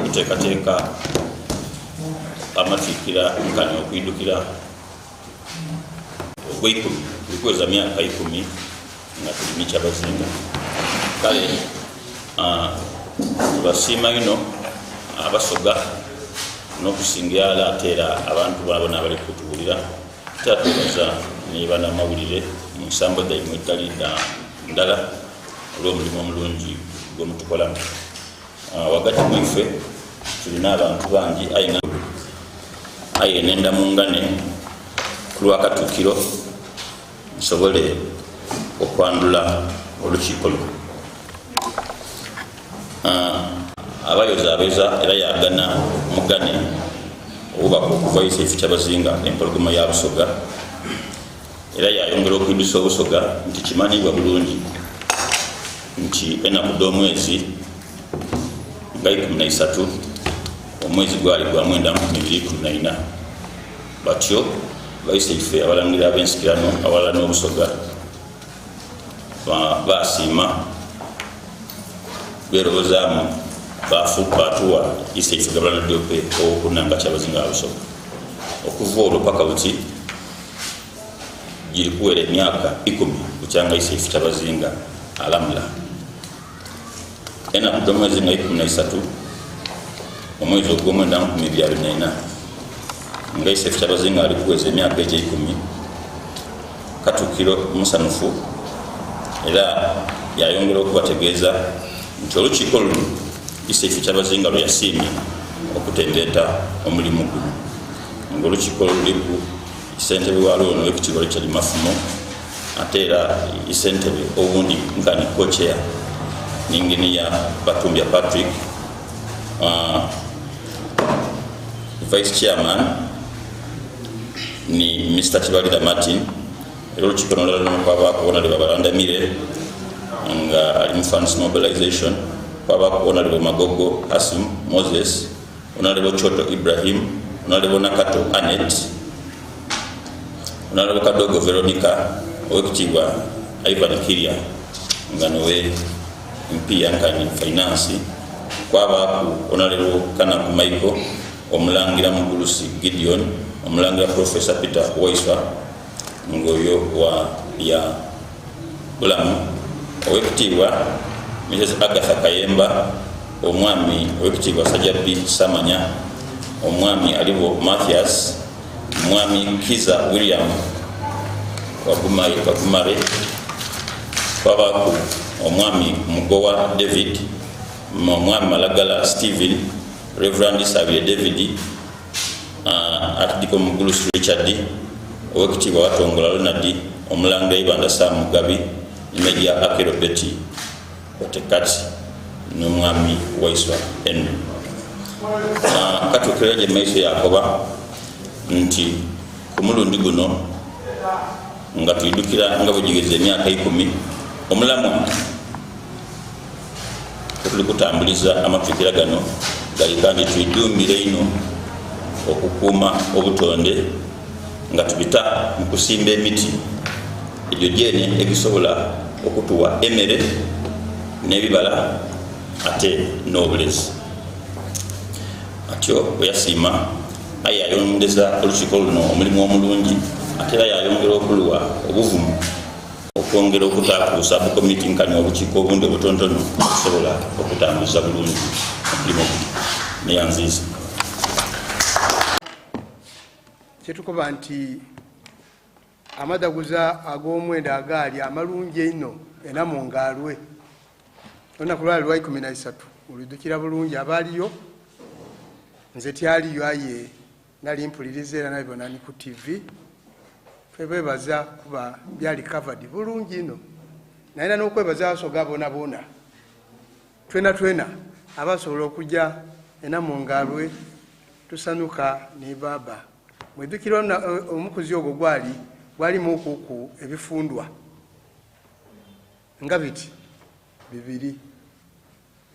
kuteekateeka amatikkira nkani okwidhukira ogweikumi, tuli kuweza myaka ikumi nga tuli ni Kyabazinga. Kale tubasiima inho Abasoga n'okusinga irala ate era abantu bonabona abali kutuwulira. Ate era twebaza ni banamawulire mu nsambo dhaimwe edhitali ndala olw'omulimu omulungi gwemutukolamu. Ghagati mwaife tulina abantu bangi aye nga aye nenda mungane ku lwa Katuukiro nsobole okwandhula olukiiko luno. Abayozayoza era yaagana mugane obubaka okuva Iseife Kyabazinga Empologoma ya Busoga era yaayongera okwidhusa Obusoga nti kimanhiibwa bulungi nti enaku dh'omwezi nga 13 omwezi gwali gwa mwenda 2014 batyo Baiseife Abalangira ab'ensikirano aghalala n'Obusoga baasiima beerobozaamu baatuwa Iseife Gabula Nadiope owokuna nga Kyabazinga wa Busoga. Okuva olwo paka buti giri kuwera emyaka ikumi bukyanga Iseife Kyabazinga alamula. Enaku dh'omwezi nga 13 omwezi ogwomwenda 2024 nga Iseife Kyabazinga ali kuweza emyaka egyo eikumi, Katuukiro musanhufu era yaayongera okubategeeza nti olukiiko luno Iseife Kyabazinga lwe yasiimye okutengeeta omulimu guno nga olukiiko olwo luliku Ssentebe waalwo ono Owekitiibwa Richard Mafumo ate era Ssentebe owundi nkani Co-Chair ni Engineer Batumbya Patrick, Vice Chairman ni Mister Kibalira Martin era olukiiko nolulala luno kwabaaku Honourable Barandamire nga ali mu Funds Mobilization, kwabaaku Honourable Magogo Hasim Moses, Honourable Choto Ibrahim, Honourable Nakato Annet, Honourable Kadogo Veronica, Owekitiibwa Ivan Kirya nga nowe Mpiiya nkani Finance, kwabaaku Honourable Kanaku Michael, Omulangira Mugulusi Gideon, Omulangira Professor Peter Waiswa nga oyo wa bya bulamu, Owekitiibwa Mrs Agatha Kayemba, Omwami Owekitiibwa Sajabbi Samanya, Omwami Alibo Mathias, Mwami Kiza William Wagumare, kwabaaku Omwami Mugowa David, Omwami Malagala Stephen, Rev. Isabirye David, Archdeacon Mugulusi Richard, Owekitiibwa Watongola Ronald, Omulangira Ibanda Sam Mugabi ni Major Akelo Betty Otekati n'Omwami Waiswa Henry. Katuukiro yaja mu maiso yaakoba nti ku mulundi guno nga twidhukira nga bwegigheza emyaka eikumi, omulamwa Kwetuli kutambuliza amatwikira gano gali kandi twidhumbire inho okukuuma obutonde nga tubita mu kusimba emiti egyo gyene egisobola okutuwa emere n'ebibala ate n'obulezi. Atyo bweyasiima aye yayongeza olukiiko luno omulimu omulungi ate era yayongera okuluwa obuvumu. Okwongera okutaaku sub-committee nkani obukiiko obundi obutontono okusobola okutambuza bulungi omulimo guno. Neyanziiza. Kyetukoba nti amadhaguza ag'omwenda agaali amalungi einho eNamungaalwe. Olunaku lwali lwa 13, olwidhukira bulungi abaaliyo? Nze tyaliyo aye Nali mpuliriza era nabibona ni ku TV. Twebebaza kuba byali covered bulungi inho. Nayenda n'okwebaza Abasoga bonabona twenatwena abasobola okuja e Namungalwe tusanuka ni Baaba. Mwidhukira omukuzi ogwo gwali gwalimukuku ebifundwa nga biti bibiri.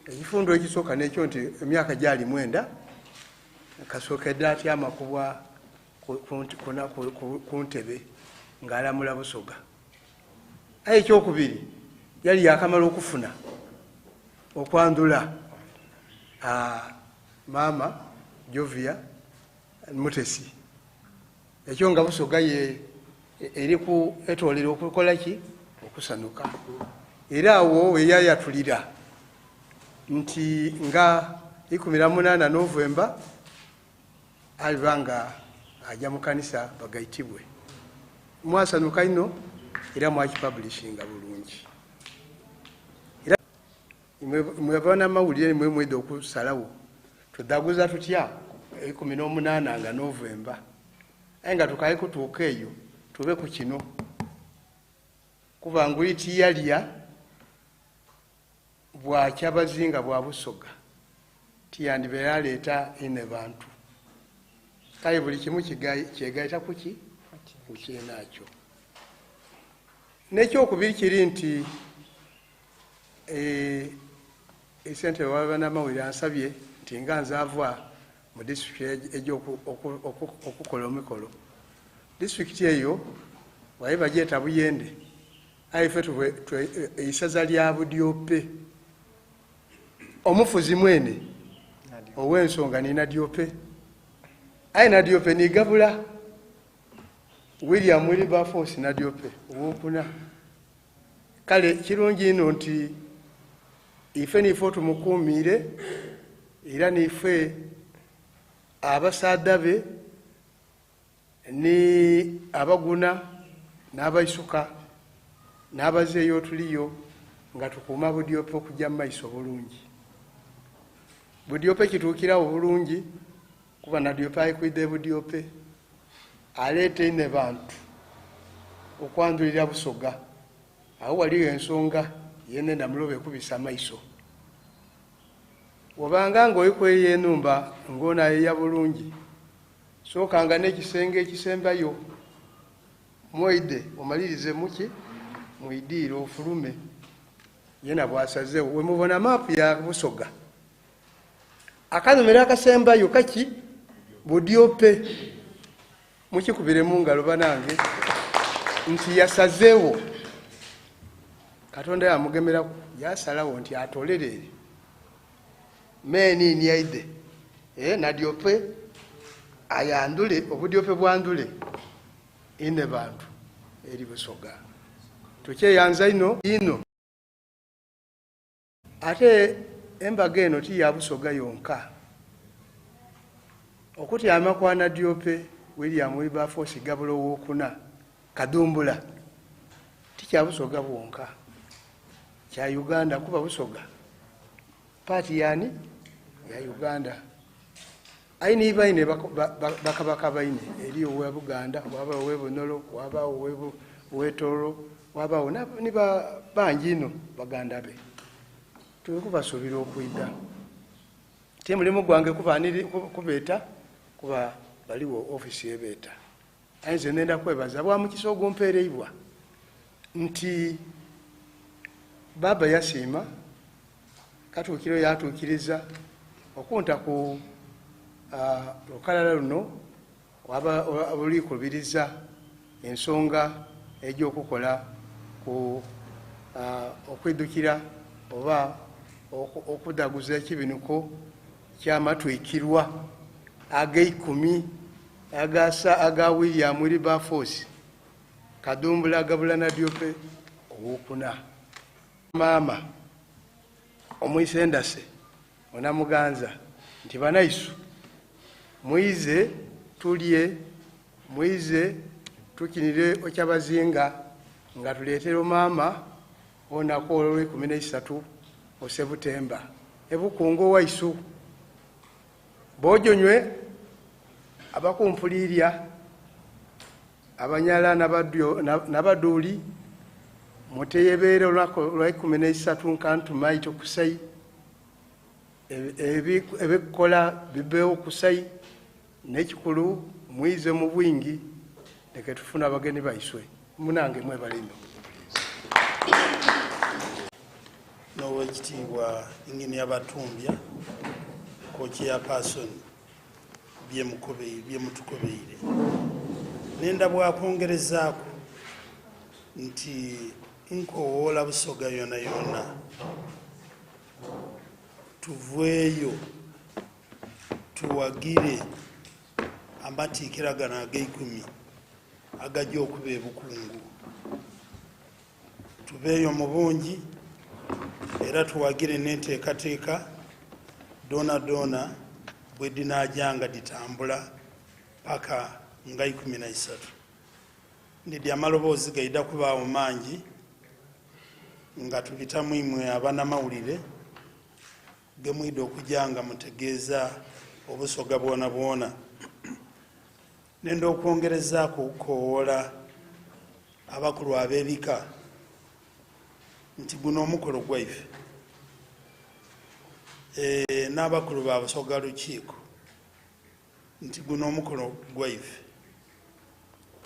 Ekifundwa ekisooka n'ekyo nti emyaka gyali mwenda kasookedde atyama ku ku ntebe ng'alamula Busoga. Aye ekyokubiri yali yaakamala okufuna okwandhula. Maama Jovia Mutesi. Ekyo nga Busoga ye eri ku etoolera okukola ki? Okusanuka. Era awo weyayatulira nti nga 18 Novemba aliba nga aja mu kanisa bagaitibwe. Mwasanuka inho era mwakipabulishinga bulungi. Era imwe abanamawulire nimwe mwidha okusalagho tudhaguza tutya 18 nga Novemba. Aye nga tukaali kutuuka eyo tube ku kino. Kuba nguli tiyalya bwa Kyabazinga bwa Busoga tiyandibaire aleeta inhe bantu. Kale buli kimu kyegaita kuki? Ku kyenakyo. N'ekyokubiri kiri nti Ssentebe wa banamawulire ansabye nti nga nze ava mu disitulikiti eja okukola omikolo. Disitulikiti eyo waire bagyeta Buyende aye ife eisaza lya Budyope. Omufuzi mwene ow'ensonga ni Nadyope. Aye Nadyope ni Gabula William Wilberforce Nadyope owokuna. Kale kirungi inho nti ife niife otumukuumiire era niife abasaadha be ni abaguna n'abaisuka n'abazeeyi otuliyo nga tukuuma Budyope okuja mu maiso obulungi. Budyope kituukiragho bulungi kuba Nadyope ali kwidha e Budyope aleeta inhe bantu okwandhulira Busoga. Agho ghaligho ensonga ye nenda mulobe kubisa maiso. Bw'obanga nga oli kweya enhumba ng'onayeya bulungi, sookanga n'ekisenge ekisembayo mw'oidhe omalirize muki? Mu idiiro ofulume. Yeena bw'asazeegho. Bwe mubona maapu ya Busoga, akanhumiro akasembayo kaki? Budyope. Mukikubire mu ngalo banange nti yasazeewo. Katonda yamugemeraku yaasalagho nti atoolere meeni ni aidhe Nadyope ayandhule obudyope bwandhule inhe bantu eri Busoga. Tukyeyanza inho inho. Ate embaga eno ti ya Busoga yonka. Okutyama kwa Nadyope William Wilberforce Gabula owokuna, Kadhumbula, ti kya Busoga bwonka, kya Uganda kuba Busoga paati yaani? Ya Uganda. Aye ni baine bakabaka baine, eriyo owa Buganda, wabaagho ow'e Bunyoro, wabaagho ow'e Tooro, wabaagho ni bangi inho baganda be. Tuli kubasuubira okwidha. Ti mulimu gwange kubeeta kuba ghaligho ofiisi ebeeta. Aye nze nenda kwebaza bwa mukisa ogumpeereibwa nti Bbaabba yasiima Katuukiro yaatuukiriza okunta ku lukalala luno oluli kubiriza ensonga egy'okukola ku okwidhukira oba okudhaguza ekibinuko ky'amatwikirwa ag'eikumi aga William Wilberforce Kadhumbula Gabula Nadiope owokuna. Maama omwisendase onamuganza nti banaisu mwize tulye, mwize tukinire Okyabazinga nga tuleetera maama olunaku olwo olweikumi neisatu Osebutemba e Bukungu owaisu. Bojonywe abakumpuliirya, Abanyala n'Abaduuli muteyebeere olunaku olweikumi neisatu nkantumaito kusai, ebikukola bibeegho kusai, n'ekikulu mwize mu bwingi leke tufune abageni baiswe. Munange mwebale inho. N'owekitiibwa Engineer Batumbya, Co-Chairperson, byemutukobeire. Nenda bwakwongerezaaku nti nkowoola Busoga yonayona tuveeyo. Tuwagire amatiikira gano ageikumi agajja okuba e Bukungu. Tubeeyo mu bungi era tuwagire n'enteekateeka dhoonadhoona bwedhinaajanga nga dhitambula paka nga 13. Ndidhi amaloboozi gaidha kubaagho mangi nga tubitamu imwe abanamawulire ge mwidha okuja nga mutegeeza Obusoga bwonabwona. Nenda okwongerezaaku okukowoola abakulu ab'ebika nti guno omukolo gwaife n'abakulu ba Busoga Lukiiko nti guno omukolo gwaife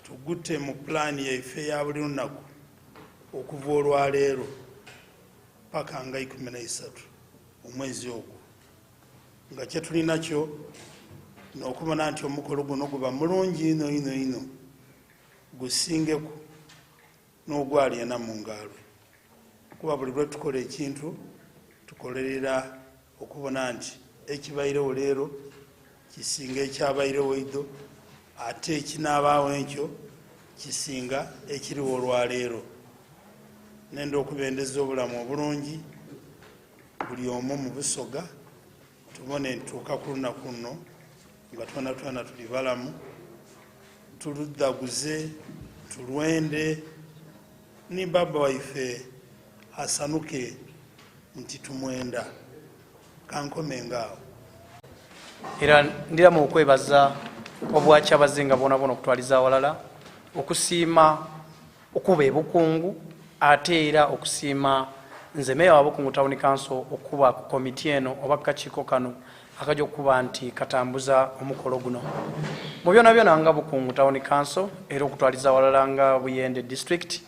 tugute mu pulaani yaife eya buli lunaku okuva olwaleero paka nga 13 omwezi ogwo, nga kyetuli nakyo n'okubona nti omukolo guno guba mulungi inho inho inho, gusingeku n'ogwali eNamungalwe, kuba buli lwetukola ekintu tukolerera okubona nti ekibairewo leero kisinga ekyabairewo idho, ate ekinaabaawo enkyo kisinga ekiriwo olwaleero. Nenda okubendeza obulamu obulungi buli omu mu Busoga, tubone nituuka ku lunaku luno nga twonatwona tuli balamu, tuludhaguze, tulwende, ni bbaabba waife asanuke nti tumwenda. Kankome nga agho. Era ndiramu okwebaza obwakyabazinga bwonabwona okutwaliza aghalala, okusiima okuba e Bukungu, ate era okusiima nze Meeya wa Bukungu Town Council okuba ku komiti eno oba ku kakiiko kano akaja okuba nti katambuza omukolo guno. Mu byonabyona nga Bukungu Town Council era okutwaliza aghalala nga Buyende District,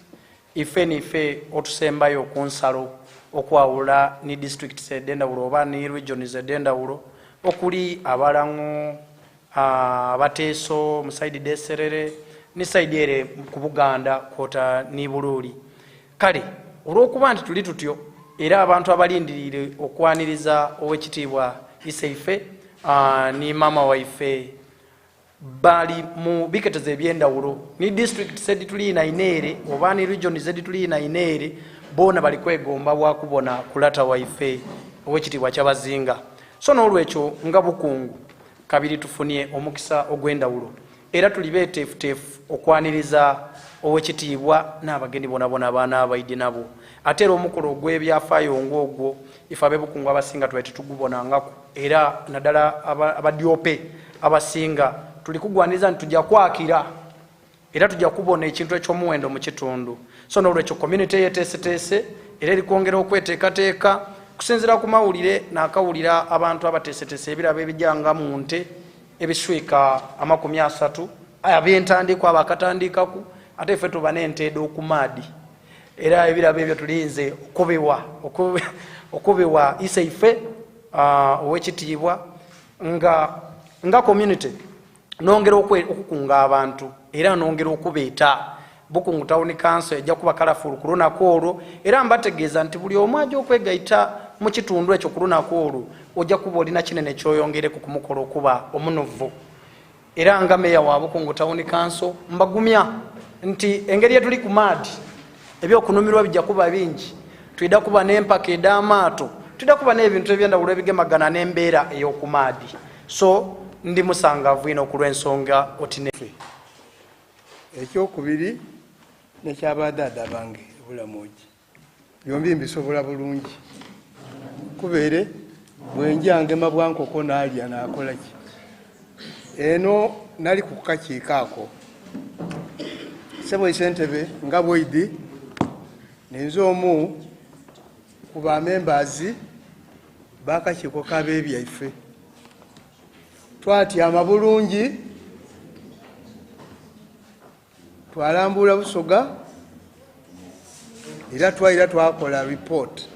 ife niife otusembayo ku nsalo okwawula ni districts edh'endhawulo oba ni regions edh'endhawulo okuli Abalango, Abateeso mu saidi dh'e Serere ni saidi ere ku Buganda kwota ni Buluuli. Kale olw'okuba nti tuli tutyo era abantu abalindiriire okwaniriza Owekitiibwa Iseife ni maama waife bali mu biketezo eby'endhawulo ni disitulikiti edhituliinaine ere oba ni regions edhituliinaine ere, boona bali kwegomba bwa kubona ku lata waife Owekitiibwa Kyabazinga. So n'olwekyo nga Bukungu kabiri tufunie omukisa ogw'endhawulo era tuli beteefuteefu okwaniriza Owekitiibwa n'abageni bonabona abanaaba baidye nabo. Ate era omukolo ogw'ebyafaayo ng'ogwo ife ab'e Bukungu abasinga tubaire titugubonangaku, era naddala abadyope abasinga tuli kugwaniriza nti tuja kwakira era tuja kubona ekintu eky'omuwendo mu kitundu. So n'olwekyo community yeteeseteese era eri kwongera okweteekateeka kusinziira ku mawulire naakawulira abantu abateeseteese ebirabo ebijanga mu nte ebiswika 30 ab'entandikwa abakatandikaku, ate ife tuba n'ente edh'okumaadhi, era ebirabo ebyo tulinze okubiwa iseife owekitiibwa. Nga community nongera okukunga abantu era nongera okubeeta, Bukungu Town Council ejja kuba kalafulu ku lunaku olwo, era mbategeeza nti buli omu ajja okwegaita mu kitundu ekyo ku lunaku olwo ojja kuba olina kinene kyoyongereku ku mukolo okuba omunuvu. Era nga meeya wa Bukungu Town Council mbagumya nti engeri yetuli ku maadi, ebyokunumirwa bijja kuba bingi. Twidha kuba n'empaka edh'amaato, twidha kuba n'ebintu eby'endawulo ebigemagana n'embeera ey'okumaadi. So ndi musangavu inho ku lw'ensonga oti ne. Ekyokubiri n'ekyabadhaadha bange ebulamoji, byombi mbisobola bulungi, kubeere bwenja ngema bwa nkoko naalya naakola ki. Eno nali ku kakiiko ako, ssebo Isentebe, nga bwoidhi ninze omu ku ba members b'akakiiko k'abebyaife. Twatyama bulungi, twalambula Busoga, era twaira twakola report.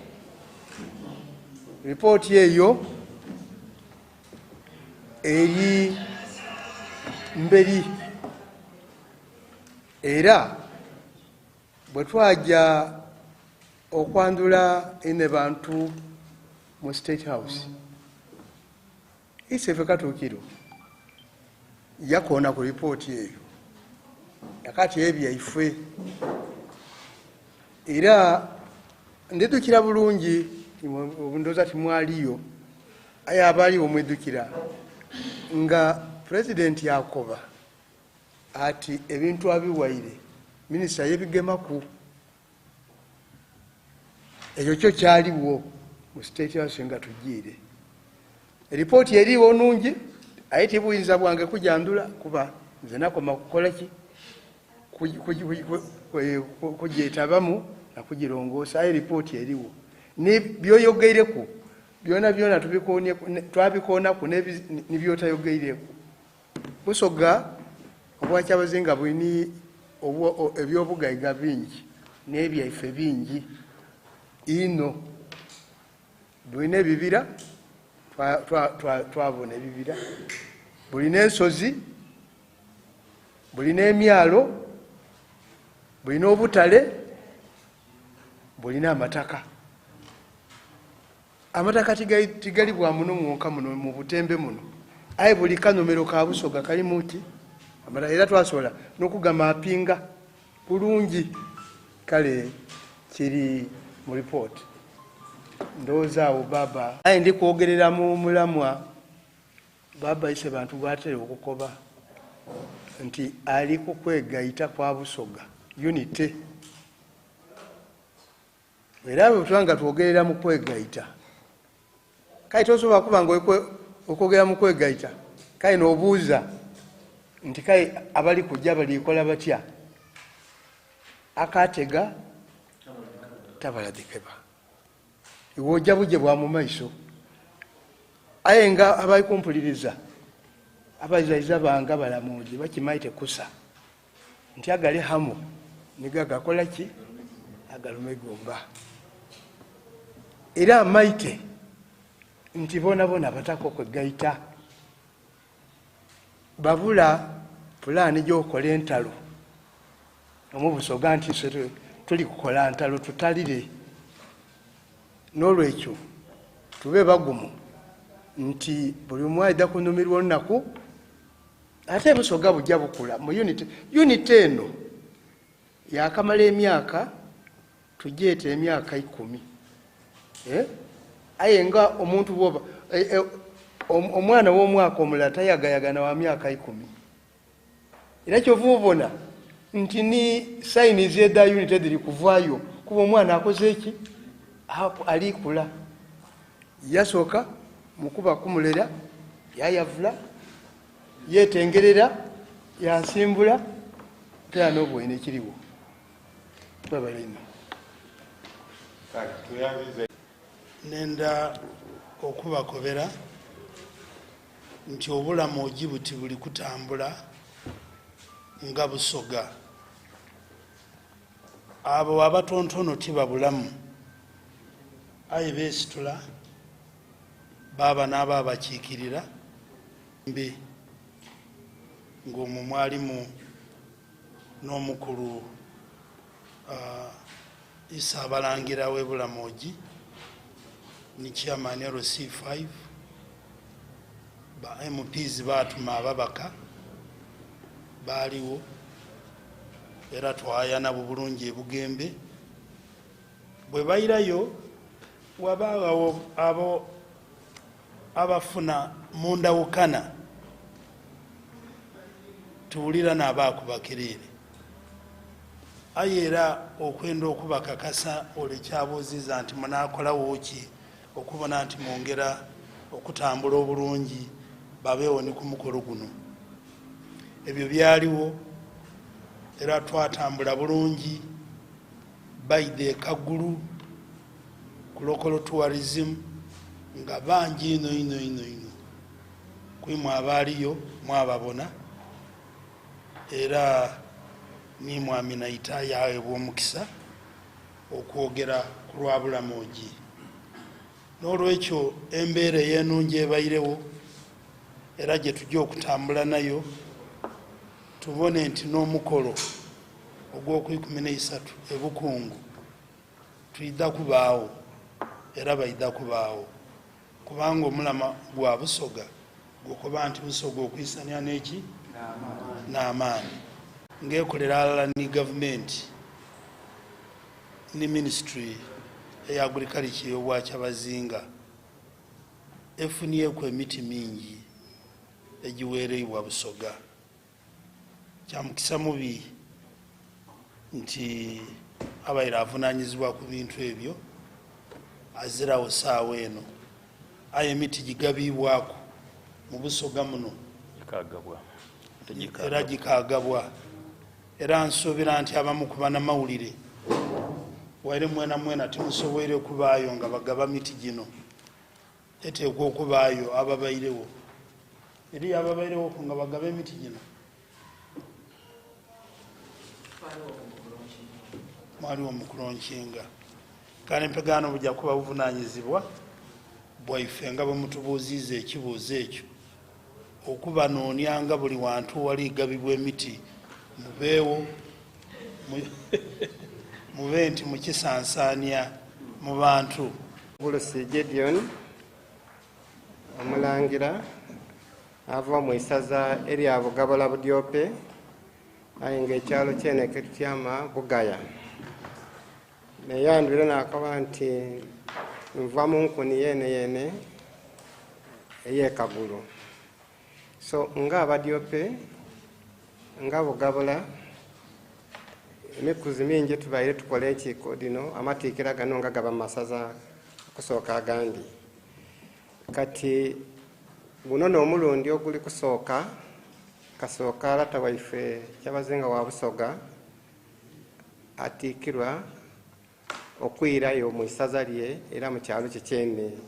Ripooti eyo eri mberi, era bwe twaja okwandula ine bantu mu State House. Isefe Katuukiro yakoona ku ripooti eyo yakati ebyaife. Era ndidhukira bulungi, ndowooza timwaliyo, aye abaaliwo mwidhukira nga Pulezidenti akoba ati ebintu abiwaire minisita yebigemaku. Ekyo kyo kyaliwo mu State House nga tujiire. Eripooti eriiwo nungi, aye tibuyinza bwange kujandula kuba nze nakoma kukola ki? Kugyetabamu na kugirongoosa, aye ripooti eriwo. Ni byoyogeireku byona byona twabikoonaku ni byotayogeireku. Busoga obwakyabazinga bulina ebyobugaiga bingi n'ebyaife bingi inho. Bulina ebibira, twabona ebibira, bulina ensozi, bulina emyalo, bulina obutale, bulina amataka. Amataka tigali bwa muno mwonka muno mu butembe muno, aye buli kanomero ka Busoga kalimu ki amataka, era twasobola n'okugamapinga bulungi. Kale kiri mu ripooti. Ndowooza awo baba. Aye ndi kwogerera mu mulamwa baba ise bantu gwatera okukoba nti ali ku kwegaita kwa Busoga, unity. Era bwe tuba nga twogerera mu kwegaita, kale tosobola kuba nga okwogera mu kwegaita kale n'obuuza nti kale abali kujja balikola batya? Akatega tabaladhikeba. Iwe ojja buje bwa mu maiso. Aye nga abali kumpuliriza abaizaiza bange abalamuji bakimaite kusa nti agali hamu nigo agakola ki? Agaluma egumba. Era amaite nti bona bona bataka okwegaita babula pulaani gy'okukola entalo omubusoga nti ffe tuli kukola ntalo tutalire. N'olwekyo tube bagumu nti buli omu aidha kunumirwa olunaku, ate Busoga bujja bukula mu unity. Unity eno yakamala emyaka tugyete emyaka 10. Aye nga omuntu bwoba omwana w'omwaka omulala tayagayagana wa myaka 10. Era kyova obona nti ni sayini eda unity dhiri kuvaayo kuba omwana akoze eki? Alikula. Yasooka mukuba kumulera, yayavula, yetengerera, yansimbula, tera n'obwene ekiriwo. Twebale ino. Nenda okubakobera nti obulamu ogi buti buli kutambula nga Busoga. Abo abatontono tibabulamu, aye beesitula baaba n'abo abakiikirira mbi ng'omwo mwalimu n'omukulu Isa Abalangira w'e Bulamogi ni chairman LC5. Ba MPs baatuma ababaka baaliwo era twayana bulungi e Bugembe. Bwe bairayo wabaawo abo abafuna mundawukana tuwulira n'abaakuba kereere. Aye era okwenda okubakakasa ole kyabuuziza nti munaakolagho ki okubona nti mwongera okutambula obulungi babeewo ni ku mukolo guno. Ebyo byaliwo era twatambula bulungi baidha e Kagulu ku local tourism nga bangi inho inho inho inho. Kwimwe abaaliyo mwababona era ni Mwami Naita yaweebwa omukisa okwogera ku lwa Bulamogi. N'olwekyo embeera ey'enungi ebairewo era gye tujja okutambula nayo tubone nti n'omukolo ogw'okwikumi n'eisatu e Bukungu twidha kubaawo era baidha kubaawo kubanga omulama gwa Busoga. Gukoba nti Busoga okwisania n'eki? N'amaani. Ng'ekolera ghalala ni gavumenti ni minisitule eya agurikalikya ey'Obwakyabazinga efunieku emiti mingi egiweereibwa Busoga. Kya mukisa mubi nti abaire avunanyizibwa ku bintu ebyo azirawo saawa eno, aye emiti gigabiibwaku mu Busoga muno era gikaagabwa. Era nsuubira nti abamu ku banamawulire waire mwena mwena timusoboire kubaayo nga bagaba miti gino, eteekwa okubaayo ababairewo. Eriyo ababairewoku nga bagaba emiti gino? Mwaliwo mu kulonkinga. Kale mpegaano buja kuba buvunanyizibwa bwaife nga bwe mutubuuziiza ekibuuzo ekyo okubanoonianga buli wantu owali gabibwa emiti mubeewo mube nti mukisansaania mu bantu. Bulusi Gideon omulangira ava mu isaza erya Bugabula Budyope, aye nga ekyalo kyene ketutyama Bugaya. Neyandwire nakoba nti nva mu nkuni yene yene ey'e Kagulu. So nga Abadyope nga Bugabula, emikuzi mingi tubaire tukola enkiiko dhino, amatiikira gano nga gaba mu masaza okusooka agandi. Kati guno n'omulundi oguli kusooka kasooka lata waife Kyabazinga wa Busoga atiikirwa okwirayo mu isaza lye era mu kyalo kye kyene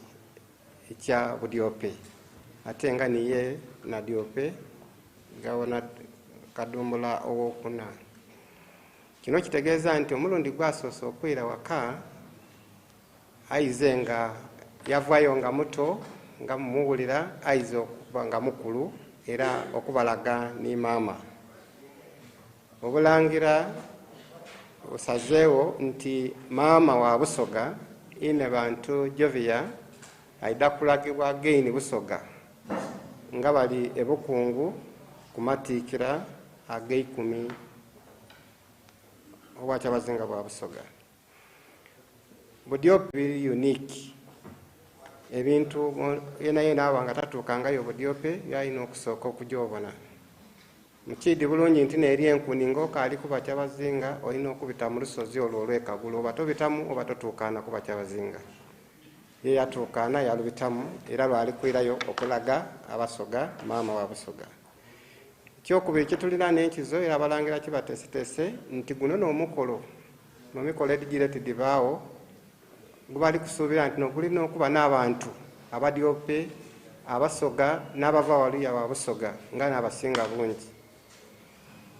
ekya Budyope, ate nga niye Nadyope gawona Kadumbula owokuna. Kino kitegeeza nti omulundi gwasoose okwira waka aize nga yavayo nga muto, nga mumuwulira aize okuba nga mukulu era okubalaga ni maama. Obulangira busazeewo nti maama wa Busoga ine bantu Jovia aida kulagibwa Gaini Busoga nga bali ebukungu kumatiikira ag'eikumi obwakyabazinga bwa Busoga. Budyope biri unique, ebintu yena yena aba nga tatuukangayo Budyope byalina okusooka okugyobona. Mukiidi bulungi nti neeri enkuni ng'okaali kuba kyabazinga olina okubita mu lusozi olwo olw'e Kagulu, oba tobitamu oba totuukaana kuba kyabazinga. Ye yatuukaana yalubitamu era lwali kwirayo okulaga Abasoga maama wa Busoga. Ekyokubiri kyetulina n'enkizo era abalangira kibateeseteese nti guno n'omukolo mu mikolo edigire tidibaawo gubali kusuubira nti nogulina okuba n'abantu Abadyope, Abasoga n'abava waluya wa Busoga nga n'abasinga bungi.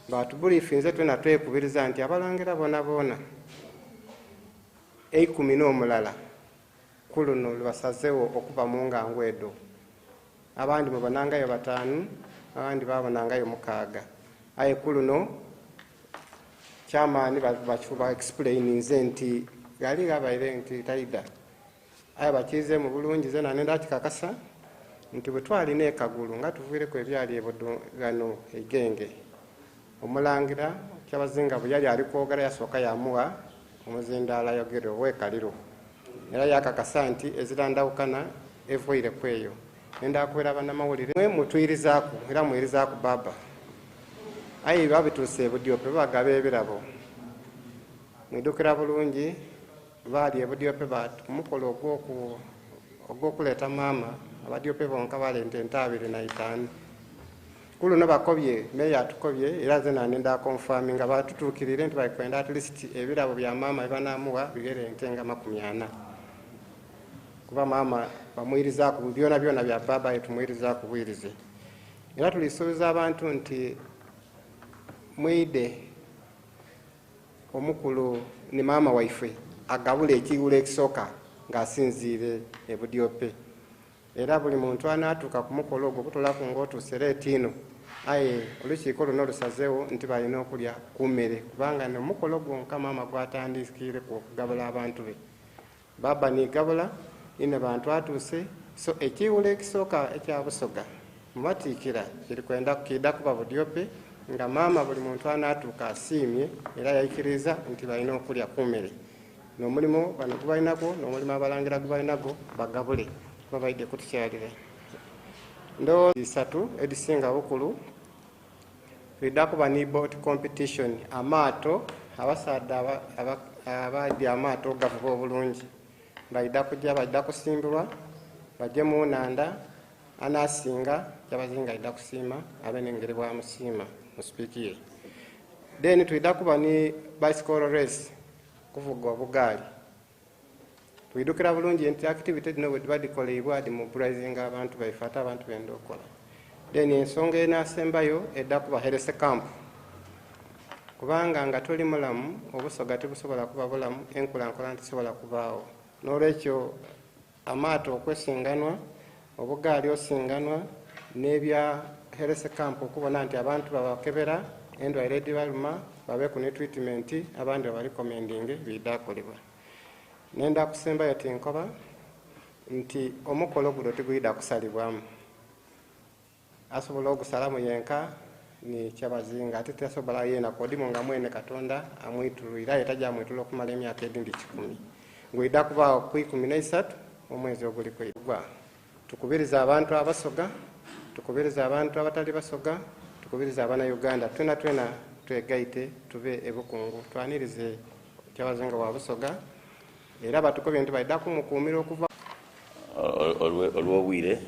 Batubuliifinze twena twekubiriza nti abalangira boona boona eikumi n'omulala ku luno lwebasazeewo okuba mu ngango edo. Abandi mubonangayo 5, abandi babonangayo 6. Aye ku luno kyamaani ba explaininze nti gali gabaire nti taida. Aye bakiize mu bulungi zena nenda kikakasa nti bwe twalina e Kagulu nga tuviireku ebyali ebudu ghano eigenge. Omulangira Kyabazinga bwe yali ali kwogera yasooka yamuwa omuzindaalo ayogere ow'ekaliro. Era yakakasa nti ezira ndawukana evoireku eyo. Nenda kubera bannamawulire mwe mutwirizaaku era mwirizaaku baba. Aye babituuse Budyope babagaba ebirabo. Mwidukira bulungi baali e Budyope ku mukolo ogw'okuleeta maama, Abadyope bonka baleeta ente 25. Ku luno bakobye, meeya atukobye era nze nane nda confirminga batutuukirire nti balikwenda at least ebirabo bya maama bye banaamuwa bigere ente nga 40. Kuba maama bamwirizaaku byona byona bya baba aye tumwirizaaku bwirize. Era tulisuubiza abantu nti mwide omukulu ni maama waife agabula ekiwulo ekisooka ng'asinziire e Budyope. Era buli muntu anaatuuka ku mukolo ogwo kutolaku ng'otuuse leeti ino, aye olukiiko luno lusazeewo nti balina okulya ku mmere kubanga n'omukolo gwonka maama gwatandiikireku okugabula abantu be. Baba nigabula ine bantu atuuse, so ekiwulo ekisooka ekya Busoga. Mumatiikira kiri kwenda kiidha kuba Budyope nga maama buli muntu anaatuuka asiimye era yaikiriza nti balina okulya ku mmere. N'omulimu bano gubalinagwo n'omulimu abalangira gubalinagwo bagabule kuba baidye kutukyalira. Ndowooza isatu edisinga bukulu twidha kuba ni boat competition, amaato abasaadha abadya amaato gavuba obulungi baidha kujja baidha kusimbulwa bajje mu nnhandha, anasinga Kyabazinga aidha kusiima abe n'engeri bwamusiima mu sipiiki ye. Then twidha kuba ni bicycle race, kuvuga obugaali. Twidukira bulungi nti activity dhino bwe dhiba dhikoleibwa dhimobilizinga abantu baife ate abantu benda okukola. Then ensonga enasembayo edha kuba health camp, kubanga nga toli mulamu obusoga tibusobola kuba bulamu, enkulankulana tisobola kubaawo. N'olwekyo amaato okwesinganwa, obugaali osinganwa, n'ebya health camp okubona nti abantu babakebera endwaire edhibaluma babeeku ne treatment abandi babarecommendinge biidha kolebwa. Nenda kusembayo tinkoba nti omukolo guno tigwidha kusalibwamu, asobola ogusalamu yenka ni Kyabazinga, ate tasobola yena kodimu nga mwene Katonda amwitulwire, aye tajja amwitula okumala emyaka edindi 100. Gwidha kubaawo ku 13 omwezi oguli kwigwa. Tukubiriza abantu abasoga, tukubiriza abantu abatali basoga, tukubiriza abannayuganda twena twena twegaite tube ebukungu twanirize Kyabazinga wa Busoga, era batukobye nti baidha kumukuumira okuva olw'obwire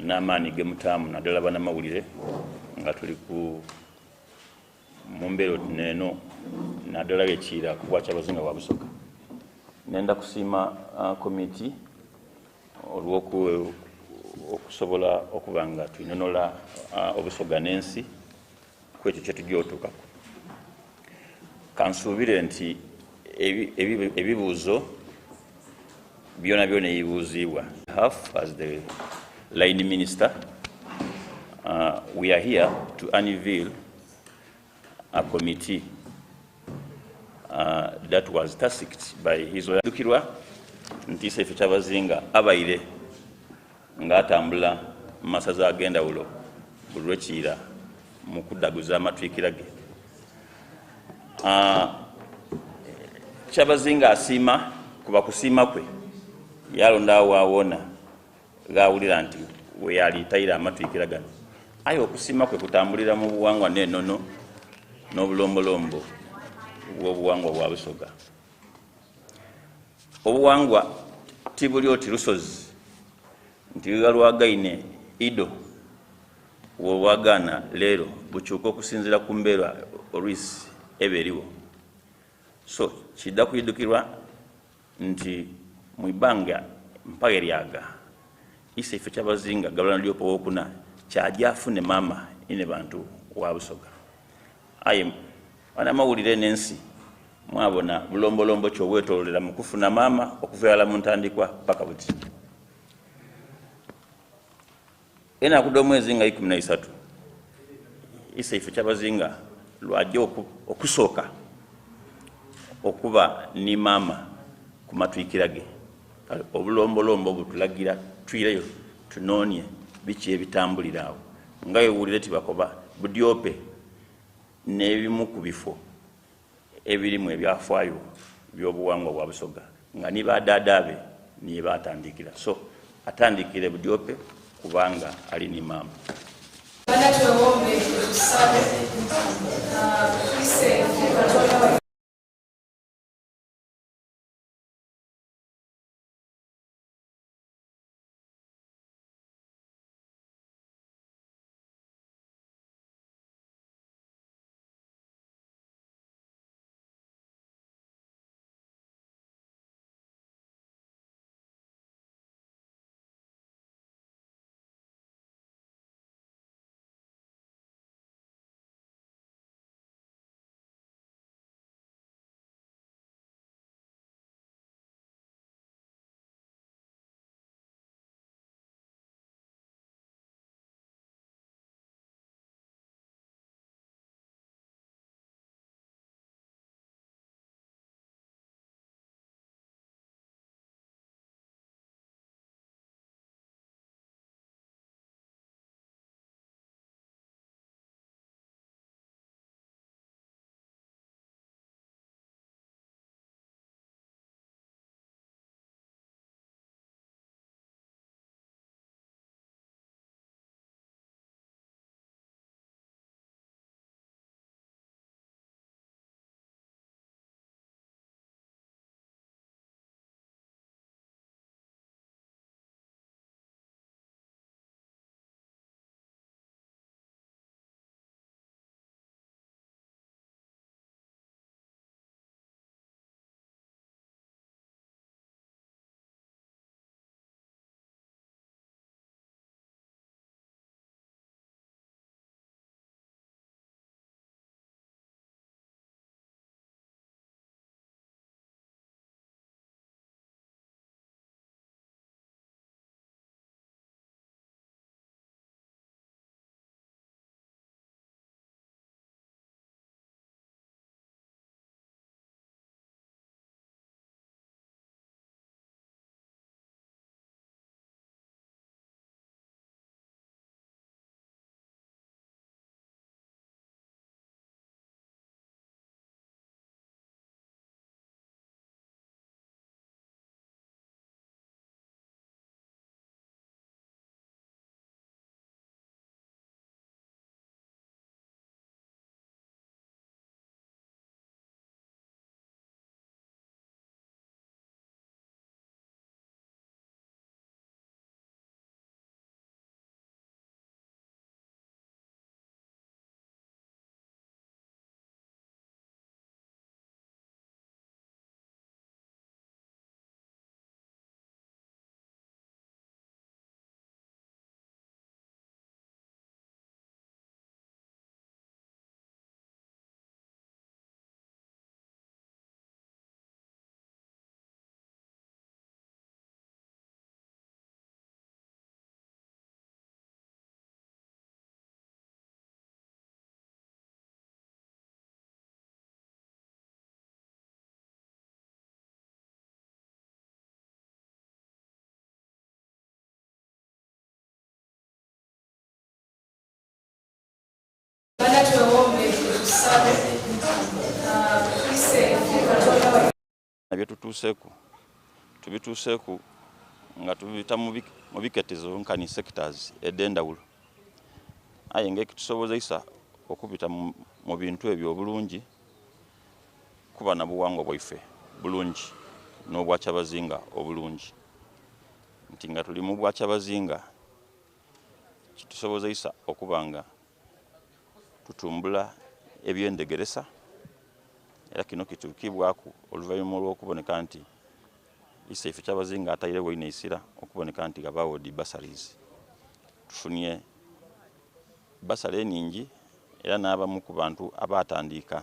n'amaani gemutaamu naddala bannamawulire nga tuli ku mu mbeera oti neeno naddala ekiira ku bwa Kyabazinga wa Busoga. Nenda kusiima komiti olw'okusobola okuba nga twinonola Obusoga n'ensi ku ekyo kyetujja otuukaku. Kansuubire nti ebibuuzo byona byona ebibuuziibwa. Half as the line minister, we are here to unveil a committee that was tasked by his dukirwa nti Isefe Kyabazinga abaire ng'atambula mu masaza ag'endawulo buli lwekiira mu kuddaguza amatwikira ge. Kyabazinga asiima kuba kusiima kwe yalondawo waawona ghawulira nti weyalitaire amatwikira gano, aye okusiima kwe kutambulira mu buwangwa n'enono n'obulombolombo bw'obuwangwa bwa Busoga. Obuwangwa tibuli oti lusozi nti ghalwagaine ido wobwagaana leero bukyuka okusinziira ku mbeera olwisi eba eriwo. So kidha kwidhukirwa nti mu ibanga mpaghe lyaga Iseife Kyabazinga Gabulana Lyopo owokuna kyaja afune maama ine bantu wa Busoga. Aye banamawulire n'ensi mwabona bulombolombo ki obwetololera mu kufuna maama okuva irala mu ntandikwa paka buti. Enaku dh'omwezi nga 13 Iseife Kyabazinga lwaja okusooka okuba ni maama ku matwikira ge. Kale obulombolombo butulagira twireyo tunoonie biki ebitambulira awo. Nga wewulire tibakoba Budyope n'ebimu ku bifo ebirimu ebyafaayo by'obuwangwa bwa Busoga nga ni badhaadha be niye baatandikira. So atandikire Budyope kubanga ali ni maama. Bana twewombe tusabe twise Katonda. Byetutuuseeku tubituuseeku nga tubita mu biketezo nkani sectors edh'endhawulo aye nga ekitusobozeisa okubita mu bintu ebyo obulungi kuba na buwangwa bwaife bulungi n'obwakyabazinga obulungi nti nga tuli mu bwakyabazinga kitusobozeisa okuba nga tutumbula eby'endhegeresa era kino kituukibwaku oluvainhuma olw'okuboneka nti Iseife Kyabazinga atairegho inho eisira okuboneka nti ghabaagho dhi bursaries. Tufunie bbasale eningi era n'abamu ku bantu abaatandiika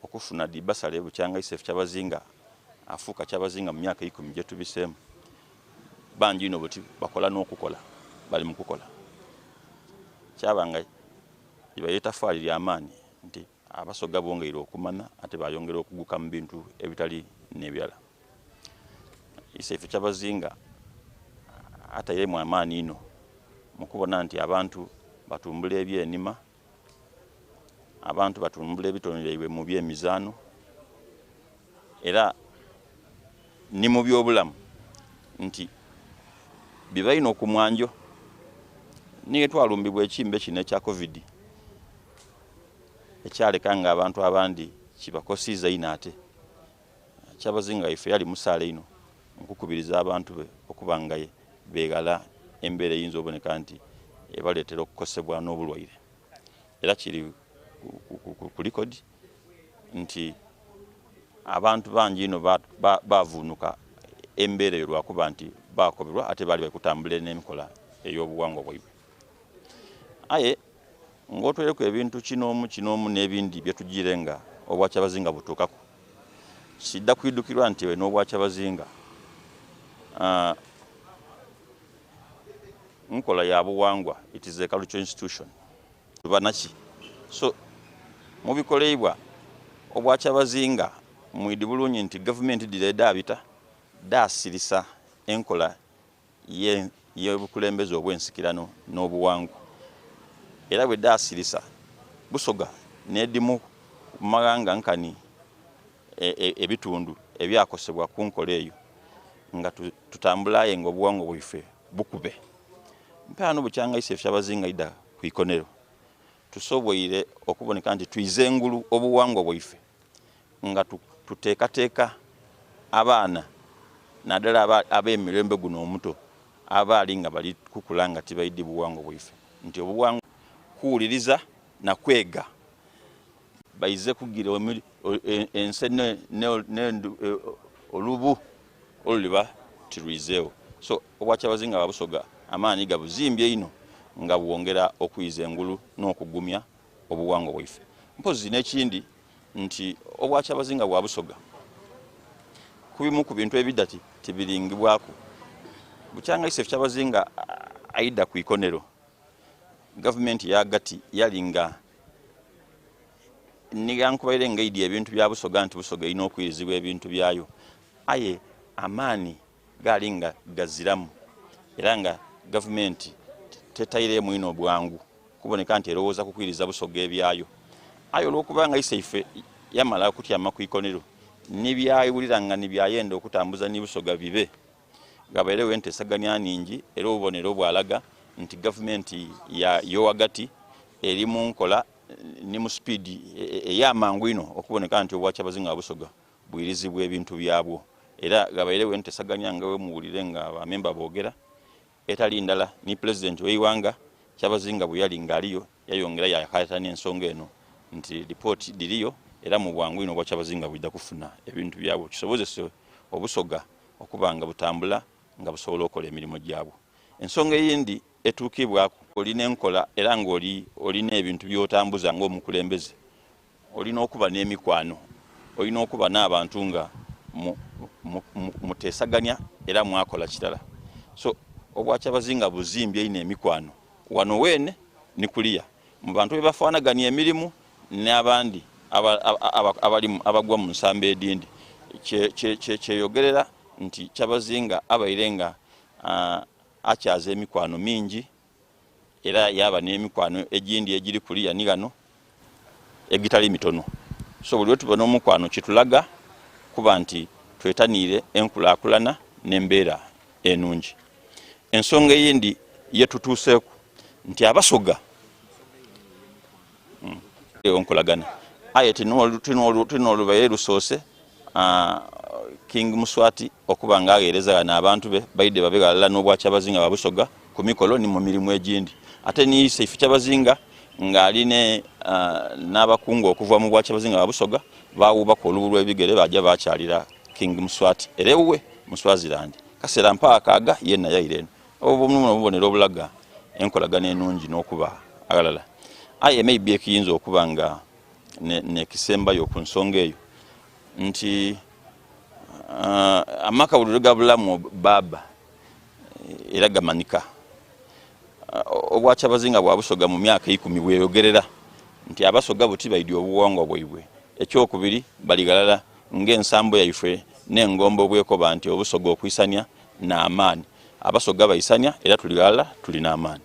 okufuna dhi bbasale bukyanga Iseife Kyabazinga afuuka Kyabazinga mu myaka eikumi gyetubiseemu bangi inho buti bakola n'okukola bali mu kukola. Kyaba nga libaire itafaali lya maani nti Abasoga bongeire okumanha ate bayongera okuguka mu bintu ebitali n'ebirala. Iseife Kyabazinga atairemu amaani inho mu kubona nti abantu batumbula eby'enima, abantu batumbula ebitone byaibwe mu by'emizaano era ni mu by'obulamu nti biba inho ku mwanjo. Ni bwetwalumbibwa ekimbe kino ekya Covid, ekyaleka nga abantu abandi kibakosiiza inho ate. Kyabazinga waife yali musaale inho mu kukubiriza abantu be okuba nga beghala embeera eyinza oboneka nti ebaleetera okukosebwa n'obulwaire. Era kiri ku likodi nti abantu bangi inho baavuunuka embeera eyo lwakuba nti baakoberwa ate baali bali kutambula n'enkola ey'obuwangwa bwaibwe. Aye ng'otweireku ebintu kinoomu kinoomu n'ebindi bye tujiire nga Obwakyabazinga butuukaku, kiidha kwidhukirwa nti eno Obwakyabazinga nkola ya buwangwa, it is a cultural institution. Tuba naki? So mu bikoleibwa Obwakyabazinga mwidhi bulungi nti gavumenti dhira edhaabita dhaasirisa enkola y'obukulembeze obw'ensikirano n'obuwangwa era bwe dhaasirisa Busoga n'edhimu ku maghanga nkani ebitundu ebyakosebwa ku nkola eyo nga tutambula aye nga obuwangwa bwaife bukube. Mpano bukyanga Iseife Kyabazinga aidha ku ikonero tusoboire okuboneka nti twiza engulu obuwangwa bwaife nga tuteekateeka abaana naddala ab'emirembe guno omuto abaali nga bali kukula nga tibaidhi buwangwa bwaife nti obuwangwa kuwuliriza na kwega baize kugira ense olubu oluliba tirwizeewo. So Obwakyabazinga bwa Busoga amaani gabuzimbye inho nga bwongera okwiza engulu n'okugumya obuwangwa bwaife. Mpozi n'ekindi nti Obwakyabazinga bwa Busoga ku bimu ku bintu ebidha tibiringibwaku. Bukyanga Iseife Kyabazinga aidha ku ikonero, gavumenti yaghagati yali nga ni ghankubaire nga eidhi ebintu bya Busoga nti Busoga erina okwirizibwa ebintu byayo aye amaani gaali nga gaziramu era nga gavumenti tetaireemu inho bwangu kuboneka nti erowooza ku kwiriza Busoga ebyayo. Aye olw'okuba nga Iseife yamala okutyama ku ikonero ni by'awulira nga ni by'ayenda okutambuza ni Busoga bibe, ghabairegho enteesagania nhingi era obubonero bwalaga nti gavumenti ya y'oghagati eri mu nkola ni mu sipiidi ey'amangu einho okuboneka nti Obwakyabazinga bwa Busoga bwirizibwa ebintu byabwo. Era ghabairegho entesagania nga bwemuwulire nga ba memba boogera etali ndala ni Pulezidenti w'eighanga Kyabazinga bweyali nga aliyo yayongera yaakaatania ensonga eno nti lipooti dhiriyo era mu bwangu inho Obwakyabazinga bwidha kufuna ebintu byabwo kisobozese Obusoga okuba nga butambula nga busobola okola emirimo gyabwo. Ensonga eyindi etuukibwaku oli n'enkola era nga oli n'ebintu by'otambuza ng'omukulembeze Olina okuba n'emikwano. Olina okuba n'abantu nga muteesagania era mwakola kirala. So, Obwakyabazinga buzimbye inho emikwano wano weene ni kuliya mu bantu be bafaanagania emirimu n'abandi abagwa mu nsambo edhindi. Kyeyogerera nti Kyabazinga abaire nga akyaza emikwano mingi era yaaba n'emikwano egindi egiri kuliya ni ghano egitali mitono. So buli lwetubona omukwano kitulaga kuba nti twetaniire enkulaakulana n'embeera enungi. Ensonga eyindi yetutuuseeku nti Abasoga enkolagana aye ti n'olubaire lusoose King Muswati okuba nga agheereza ghano abantu be baidhe babe ghalala n'Obwakyabazinga bwa Busoga ku mikolo ni mu mirimu egindi. Ate ni Iseife Kyabazinga ng'ali n'abakungu okuva mu Bwakyabazinga bwa Busoga baawuubaku olubu lw'ebigere baaja baakyalira King Muswati era ewuwe mu Swaziland. Kaseera mpagho akaaga yeena yaira eno. Obwo n'obubonero obulaga enkolagana enungi n'okuba aghalala. Aye maybe ekiyinza okuba nga n'ekisembayo ku nsonga eyo nti amaka buli lwe gabulamu baaba era gamanika. Obwakyabazinga bwa Busoga mu myaka eikumi bweyogerera nti Abasoga buti baidhi obuwangwa bwaibwe. Ekyokubiri bali ghalala ng'ensambo yaifwe n'engombo bwekoba nti Obusoga okwisania n'amaani. Abasoga baisania era tuli ghalala tuli n'amaani.